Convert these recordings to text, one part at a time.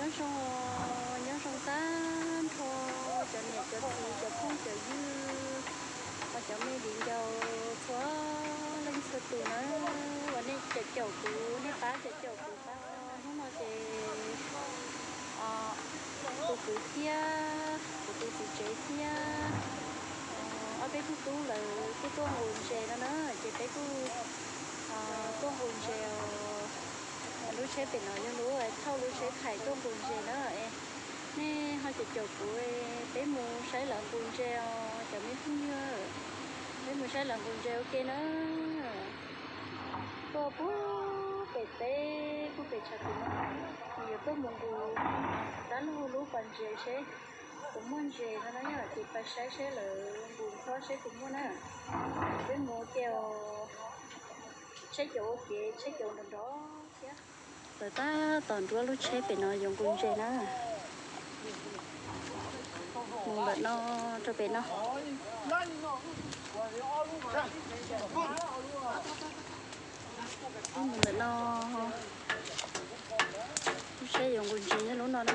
Nyob zoo, nyob zoo tag nrho cov niam cov txiv cov phooj cov ywg, cov me viv ncaus txhua leej txhua tus na, uas nej caum caum kuv, nej pab caum caum kuv pab. Hnub no ces kuv kwv thiab kuv tus txiv tsev thiab ob peb tug tub lawv kuj tuaj nqus ntses no na, ces peb kuj tuaj nqus ntses os. Lub tsheb pem no yog lub thauj lub tsheb thaiv tuaj nqus ntses na. Nej ho caum caum kuv, peb mus saib lawv nqus ntses os cov me phooj ywg. Peb mus saib lawv nqus ntses ua ke na. Tuaj puag pem teb, puag pem tshav tim no, yuav tuaj mus nqus dab laug lub pas ntses seb puas muaj ntses no na yom, ces pais saib seb lawv nqus nrho seb puas muaj na. Peb mus ua ke os. Tsheb cauv ua ke, tsheb cauv nrov nrov thiab. Lawv tab tom nruab lub tsheb pem no yuav nqus ntses na. Mus ntawm no rau pem no. Mus ntawm no. Lub tsheb yuav nqus ntses nyob lub no na.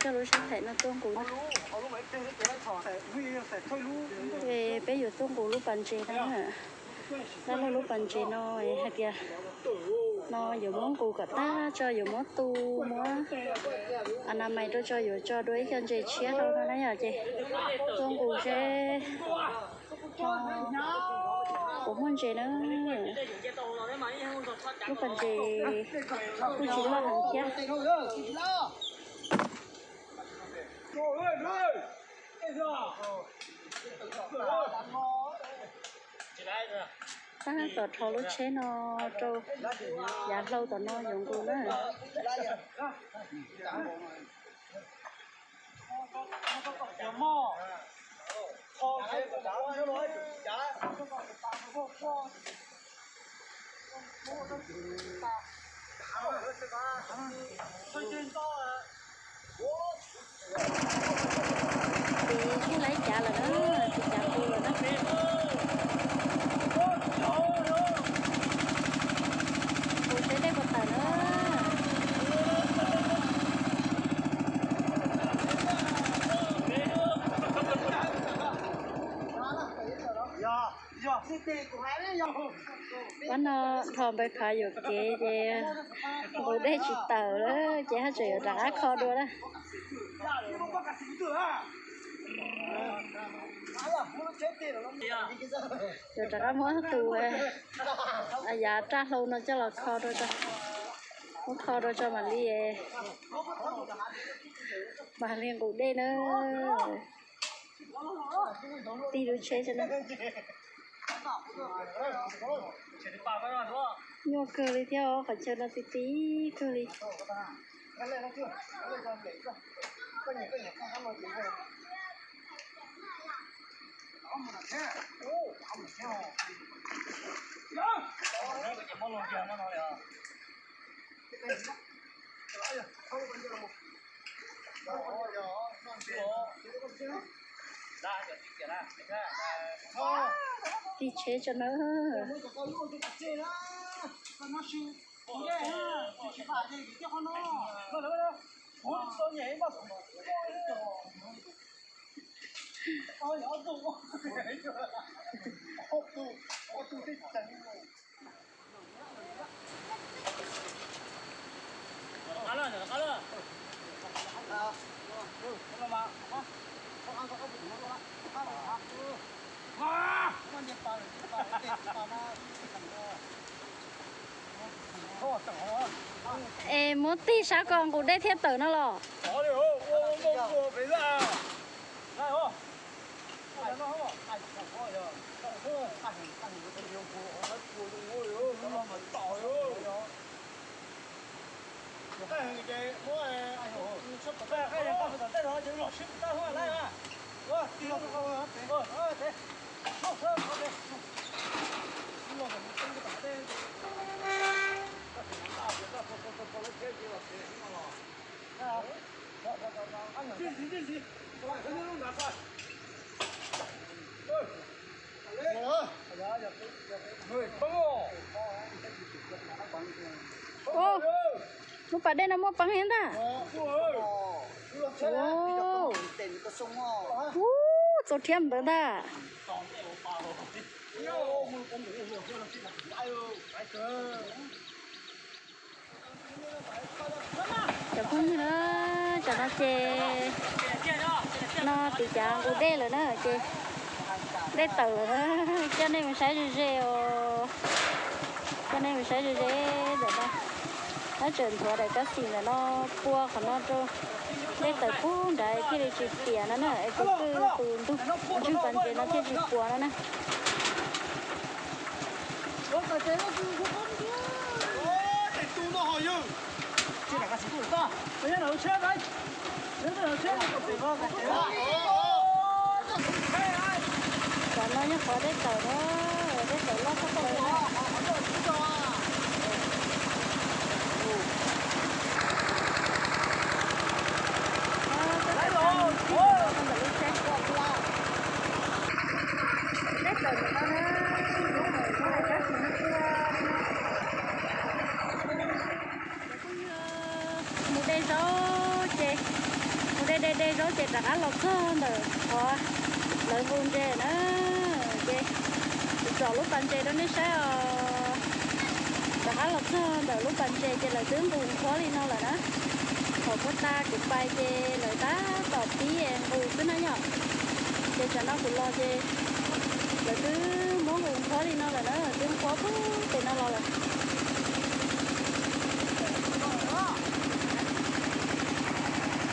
Coj lub tsheb thaiv no tuaj nqus na. Peb yuav tuaj nqus lub pas ntses no na. Dab laug lub pas ntses no hais tias no yuav muab nqus kom tag tso, yuav muab tu, muab a na mais rau tso, yuav tso dua ib co ntses tshiab rau no na yom, ces tuaj nqus seb puas muaj ntses na. Lub pas ntses kuj tsis loj heev thiab. Tab tom rho lub tsheb no rau yav hlau tom no yuav nqus na. Ces sib laib cav lawm na, tsis cav nqus lawm na. Nqus seb dej puas tawm na. Pab no dhos npawg Khav yuam kev ces nqus dej tsis tawm lawm ces haj tseem yuav rov qab kho dua na. Yuav rov qab muab tus yav raj hlau no coj los kho rau tso, muab kho rau tso mam li, mam li nqus dej na. Tig lub tsheb tso na. Nyuaj kawg li thiab os, qhov chaw no ti ti kawg li. Tig tsheb tso na. Es muab tig sab ko nqus dej thiaj tawm no los? Pas dej no muaj peev thiab ntag. Ub, txaus thiab ntawd ntag. Cov phooj ywg na, tam no ces no tiv cav nqus dej lawm na ces dej tawm lawm na, coj nej mus saib ze ze os. Coj nej mus saib ze ze ntawm no. Nab tseem nthuav daim kab xim ntawm no pua qhov no rau dej tawm pub nrad thiaj li tsis piam no na, es tus twj tus ntug ntswg pas ntses no thiaj tsis puas no na. Qhov no yog qhov dej tawm na, dej tawm loj tshaj plaws na. Dej tawm ntawm no na, mus de zaub ces, mus de de de zaub ces rov qab los txog ntawm qhov lawv nqus ntses na, ces kuv tsom lub pas ntses rau nej saib os. Rov qab los txog ntawm lub pas ntses ces lawv twb nqus nqhuab li no lawm na. Thaum puag ta kuv pais ces lawv tab tom pib nqus xwb na yom. Ces tsam no kuv los ces lawv twb muab nqus nqhuab li no lawm na, twb nqhuab puag pem no los lawm.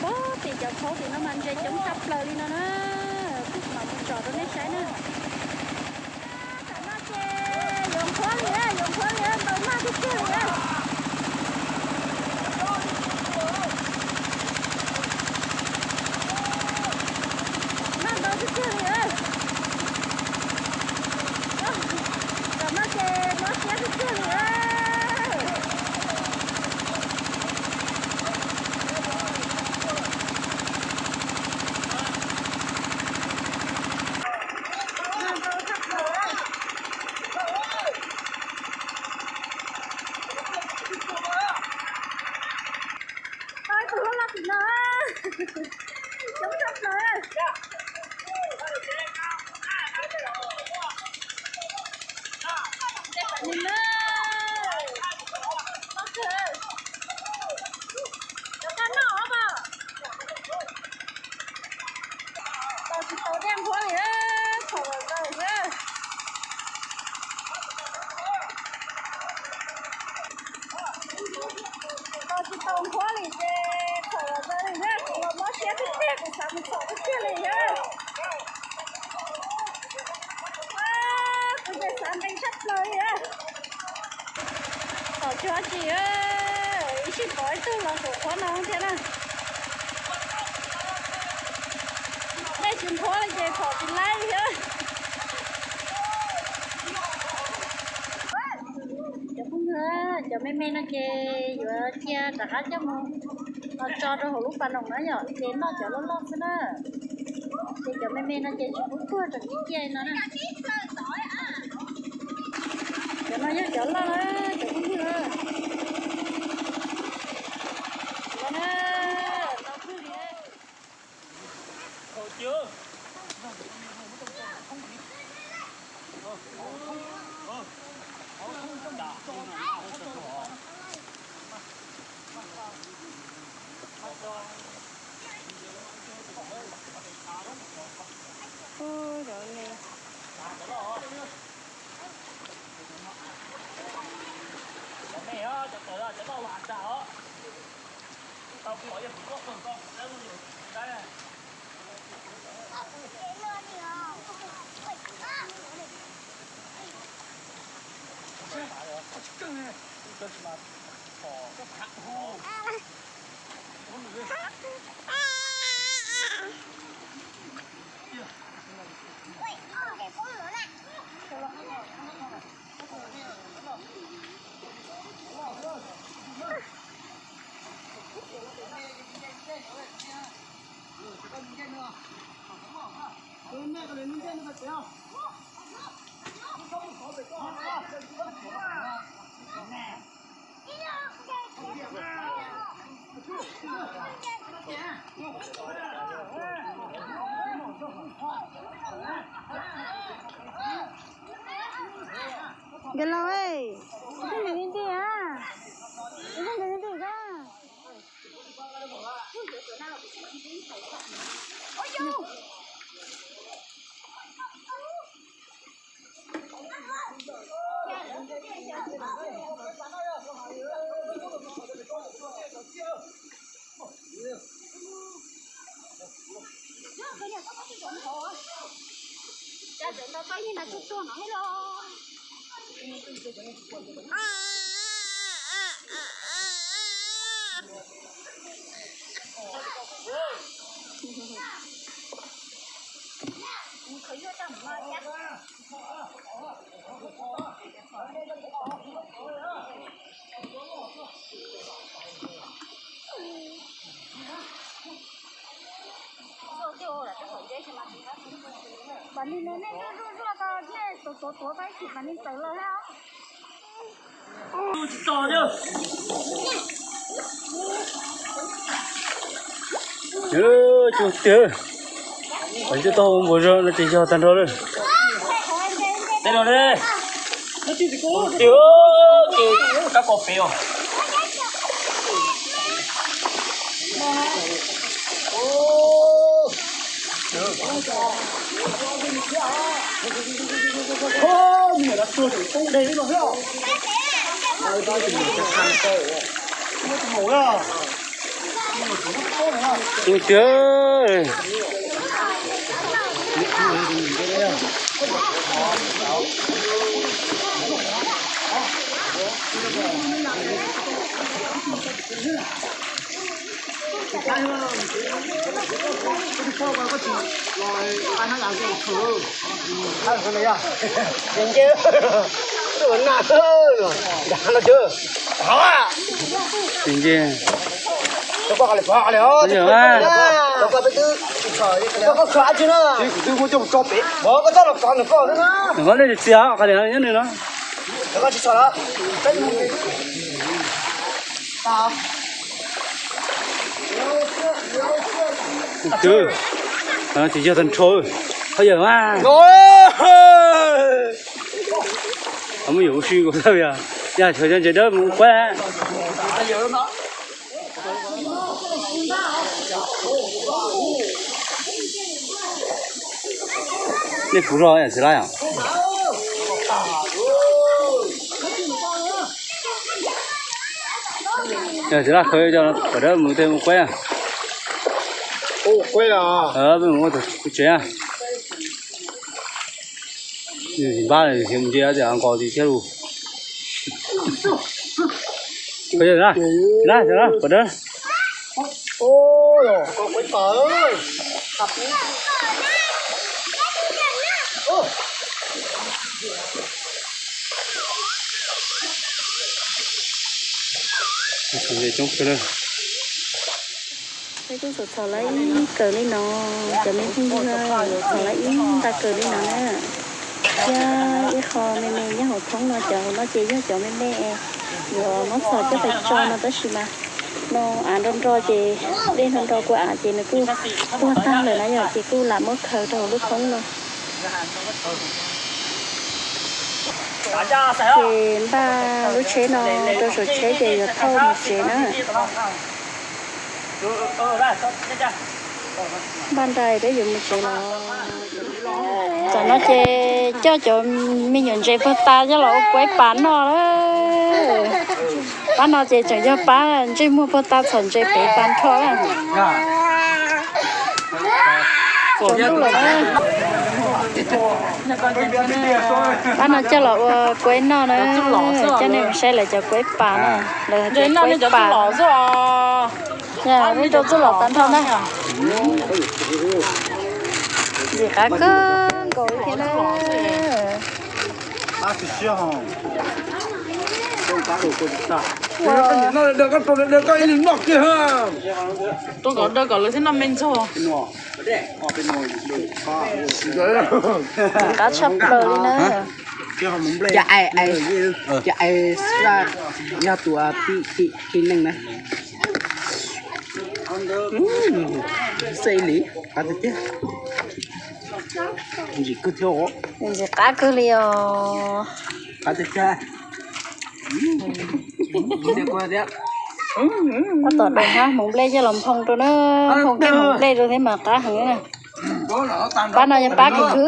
Puag tim cov khaub tim no mas ntses coob tshaj plaws li no na. Kuv mam mus tsom rau nej saib na. Tam no ces yuav nqhuab li, yuav nqhuab li, ntau mag tiag tiag li. Mag ntau tiag tiag li. Tam no ces mob siab tiag tiag li. Tus hluas los tim no, coob tshaj plaws. Cov kaj noj os. Tos tsis tau dej nqhuab li, thaum los zaws xwb. Tos tsis tau nqhuab li ces thaum los zaws li na, kuv los mob siab tiag tiag, kuv xav mus txhom tiag tiag li na. Kuv ces xav nqe tshaj plaws li na. Txhom tsis tau tsi, ib sij pom ib tug los saum qhuab no thiab na. Dej tsis nqhuab li ces txhom tsis laib li thiab. Cov phooj ywg, cov me me no ces yuav cia rov qab coj mus tso rau hauv lub pas noom na yom, ces noj cov loj loj xwb na. Ces cov me me no ces tsis pub tuag, tseem ciaj ciaj no na. Cov no yog cov loj na, cov phooj ywg. Cov no tau kawg li. Ub, cov me, cov me, cov tawm, cov loj los hav tas os. Tau kuv qhov yog kuv tuaj qhov koj kuv dab lub yog kuv dab. Nkawd laus, ib tug ntim li ntim a, ib tug ntim li ntim a. Pam ni nej zuj zuaj zuaj tau nej tuav tuav tuav tau ib chim pam ni tawm los thiab. Cug tiag, cug tau npaum zog no ces yog tag nrho lawm. Tej no ne, tiag, ces kab ko pem os. Tiag. Tsis nce. Nws qhov nej tsis txias qhov tias nyob nws no. Twb, ces yog tag nrho. Qhov yawg mas. Muab yuav ua si nkaus thawj yog, yog sawv cov ntses dawb mus quab. Nej puv zog txiv laj os. Yog txiv laj qhawv cov pam dawb mus tej mus quab. Peb mus ua tus tsev. Npab mus nce tias nqos tis thiab lus. Pam dawb. Coob kawg na. Peb kuj txhom txhom lawv ib kaws li no, cov me phooj ywg, txhom lawv ib nta kaws li no na. Thiab ib qho me me nyob hauv thoob no, cov hauv no ces yog cov me me yuav muab txhom coj pais tso no tab sis mas no av nro nro ces dej nro nro kua av ces nws kuj tuag tag lawm na yom, ces kuj lam muab khaws rau hauv lub thoob no. Ces npaj lub tsheb no rau saum tsheb ces yuav thauj mus tsev na. Npaj nrais peb yuav mus tsev los. Tam no ces coj cov me nyuam ntses puag ta coj los ua kuaib pas noj lawm. Pab no ces tseem yog pab ntsej muag puag ta txhom ntses pem tag nrho lawm. Pab no coj los ua kuaib noj na, coj nej mus saib lawv cov kuaib pas na, lawv hais tias kuaib pas. Rau txuj lom tag nrho na. Ntxim qab kawg nkaus li thiab na. Rau kom daw kom lawv thiaj noj me ntxuag. Qab tshaj plaws li na. Ces ais, ces ais yog tus tij neeg na. Xej li, qab tiag tiag. Ntxim kawg thiab os. Ntxim qab kawg li os. Qab tiag tiag. Tab tom daus hnab hmoov nplej coj los nphoo rau na, nphoo kiag hmoov nplej rau thiab mas qab heev na. Pab no yog pab khwv khwv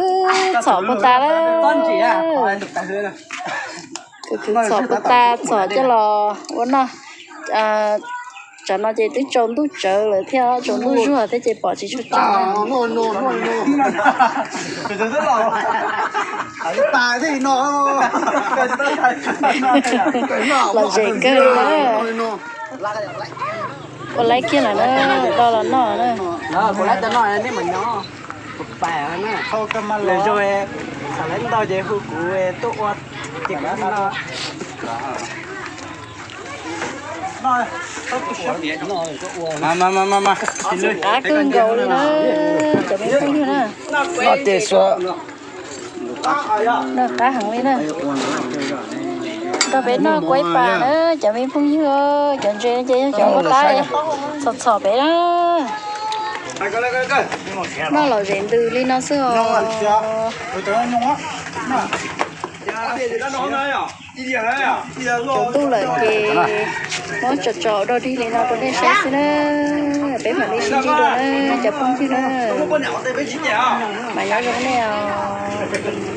txhom puag ta lawm. Khwv khwv txhom puag ta, txhom coj los ua noj. Tsam no ces twb tsaus ntuj tsawv lawm thiab, tsaus ntuj zuag thiab ces pom tsis tshua tseeb. Lom zem kawg li na. Ua laib kiag lawm na, do los noj na. Lwm zaus xav lawv ntau ces hu kuv tuaj ua ces kuv noj. Qab kawg nkaus li na, cov me phooj ywg na. Noj ces suav. Noj qab heev li na. Nrog peb noj kuaib pas na cov me phooj ywg, cov ntses ces yog cov ua tab txhom txhom peb na. Noj lom zem ntws li no xwb os. Tsaus ntuj lawm ces muab tso tso dog dig li no rau nej saib xwb na. Peb mam li sib ntsib dua na cov phooj ywg na. Mas nyob zoo nej os.